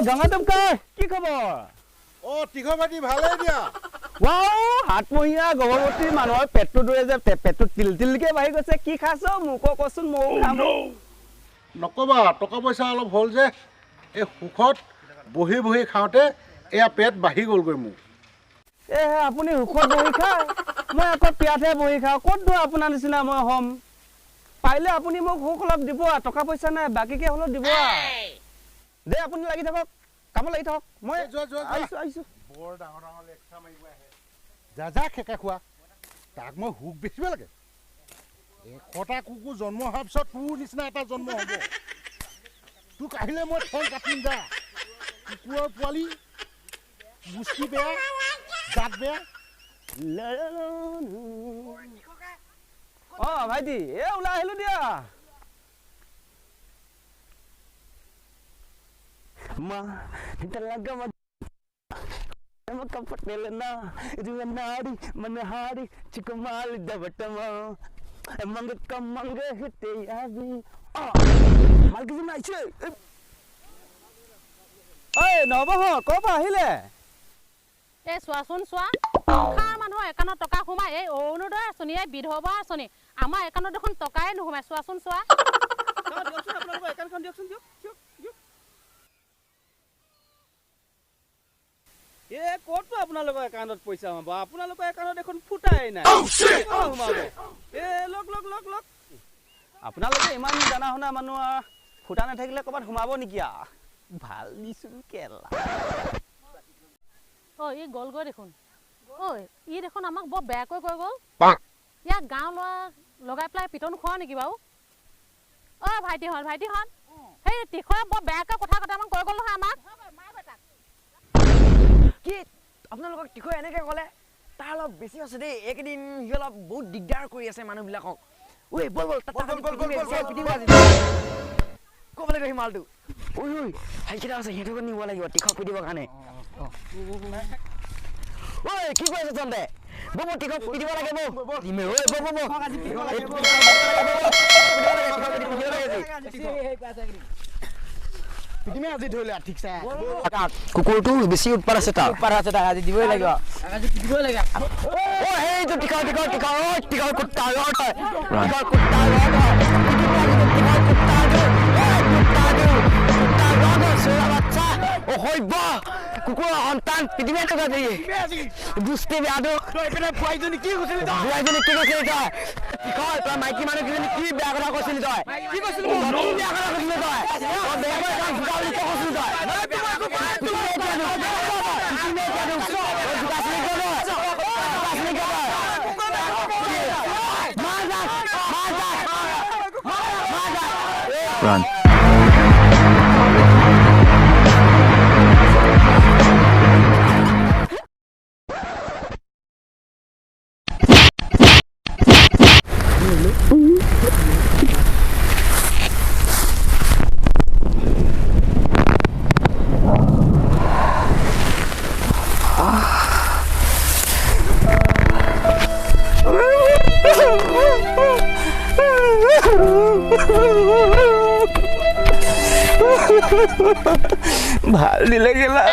গংগাটোপ কাই কি খবৰ? অ তীখ ভাইটি ভালেই দিয়া। ৱাও, সাতমহীয়া গৰ্ভৱতী মানুহৰ পেটটো দৰে যে পেটটো তিল তিলকে বাঢ়ি গৈছে, কি খাইছ মোকো কচোন, ময়ো খাম। নকবা, টকা পইচা অলপ হ'ল যে, এই সুখত বহি বহি খাওঁতে এয়া পেট বাঢ়ি গ'লগৈ মোৰ। এ আপুনি সুখত বহি খায়, মই আকৌ পিয়াতহে বহি খাওঁ, ক'তনো আপোনাৰ নিচিনা মই হ'ম? পাৰিলে আপুনি মোক সুখ অলপ দিব, টকা পইচা নাই বাকীকে হ'লেও দিব। দে আপুনি লাগি থাকক, কামত লাগি থাকক, মই আহিছো আহিছো। বৰ ডাঙৰ ডাঙৰ লেকচাৰ মাৰিব আহে। যা যা খেকা খোৱা, তাক মই সুখ বেচিব লাগে। 100টা কুকুৰ জন্ম হোৱাৰ পিছত তোৰ নিচিনা এটা জন্ম হ'ব। তোক আহিলে মই ঠেং কাটিম যা। কুকুৰৰ পোৱালি, মুষ্টি বেয়া, জাত বেয়া। অ ভাইটি, এ ওলাই আহিলো দিয়া। মা আহিলে। এই চোৱাচোন চোৱা, সংসাৰ মানুহৰ একাউণ্টত টকা সোমাই, এই অৰুণোদয় আঁচনি, এই বিধৱা আঁচনি, আমাৰ একাউণ্টত দেখোন টকাই নোসোমাই। চোৱাচোন চোৱা। এ ক'তনো আপোনালোকৰ একাউণ্টত পইচা সোমাব? আপোনালোকৰ একাউণ্টত দেখোন ফুটাই নাই, সোমাব? এ লওক লওক লওক লওক, আপোনালোকে ইমান জানা শুনা মানুহ, ফুটা নাথাকিলে ক'ৰবাত সোমাব নেকি? ভাল দিছোন কেলা। অ ই গ'লগৈ দেখোন। ঐ ই দেখোন আমাক বৰ বেয়াকৈ কৈ গ'ল। ইয়াক গাঁও ল'ৰা লগাই পেলাই পিটন খোৱা নেকি বাৰু? অ ভাইটিহঁত, ভাইটিহঁত, সেই তীখৰে বৰ বেয়াকৈ কথা কেইটামান কৈ গ'ল নহয় আমাক। কি আপোনালোকক তীখৰে এনেকৈ ক'লে? তাৰ অলপ বেছি আছে দেই, এইকেইদিন সি অলপ বহুত দিগদাৰ কৰি আছে মানুহবিলাকক। ঐ বল বল, ক'ব লাগিব সি মালটো। ঐ ঐ ভাইকেইটা আছে, সিহঁতকো নিব লাগিব তীখক পিটিবৰ কাৰণে। ঐ কি কৰি আছ তহঁতে? বৌ তীখক পিটিব লাগে, বৌ ঐ বৌ বৌ কুকুৰটো বেছি উৎপাত আছে, তাৰ উৎপাত আছে, তাক আজি দিবই লাগিব, আজি পিটিবই লাগিব। অ সেইটো তীখ তীখ তীখ, অ তীখ কুত্তা ৰ তই, তীখ কুত্তা ৰ তই, তীখ কুত্তা কুত্তা ৰ চোৰা বাচ্চা, অসভ্য কুকুৰৰ সন্তান, পিটিমে তোক আজি। বুষ্টি বেয়াটো, বোৱাৰীজনী কি কৈছিলি তই? তীখ তই মাইকী মানুহ কেইজনী কি বেয়া কথা কৈছিলি তই? কি কৈছিলি? কি বেয়া কথা কৈছিলি তই? বেয়া কথা বুলি কিয় কৈছিলি তই? Run. ভাল দিলে গেলা।